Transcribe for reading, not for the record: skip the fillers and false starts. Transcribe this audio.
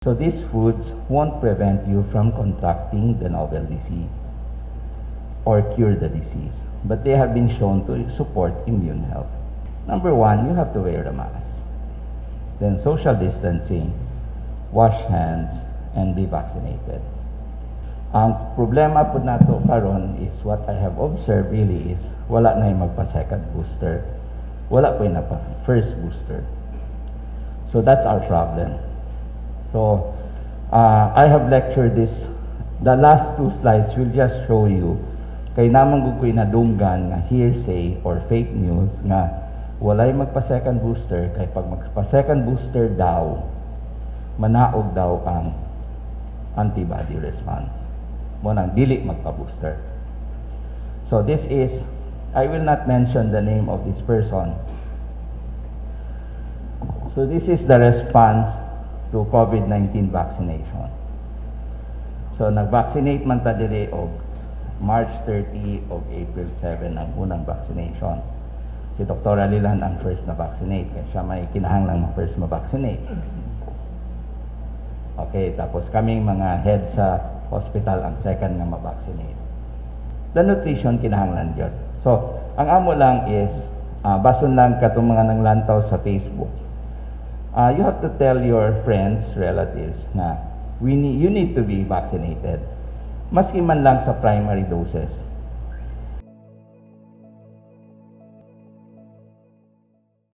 So these foods won't prevent you from contracting the novel disease or cure the disease, but they have been shown to support immune health. Number one, you have to wear a mask. Then social distancing, wash hands, and be vaccinated. Ang problema pud nato karon is what I have observed really is wala na yung magpa-second booster. Wala po yung napa first booster. So that's our problem. So I have lectured this. The last two slides will just show you kay naa man gud ko'y nadunggan nga hearsay or fake news nga walay magpa-second booster kay pag magpa-second booster daw, manaog daw ang antibody response. Mao nang dili magpa-booster. So this is, I will not mention the name of this person. So this is the response to COVID-19 vaccination. So nag-vaccinate man ta diri og March 30 o April 7 ang unang vaccination. Si Dr. Alilan ang first na vaccinate kaya siya may kinahanglang ma-first ma-vaccinate. Okay, tapos kaming mga head sa hospital ang second nga ma-vaccinate. The nutrition kinahanglan gyud. So, ang amo lang is bason lang katong mga nanglantaw sa Facebook. You have to tell your friends, relatives na we need, you need to be vaccinated. Maski man lang sa primary doses.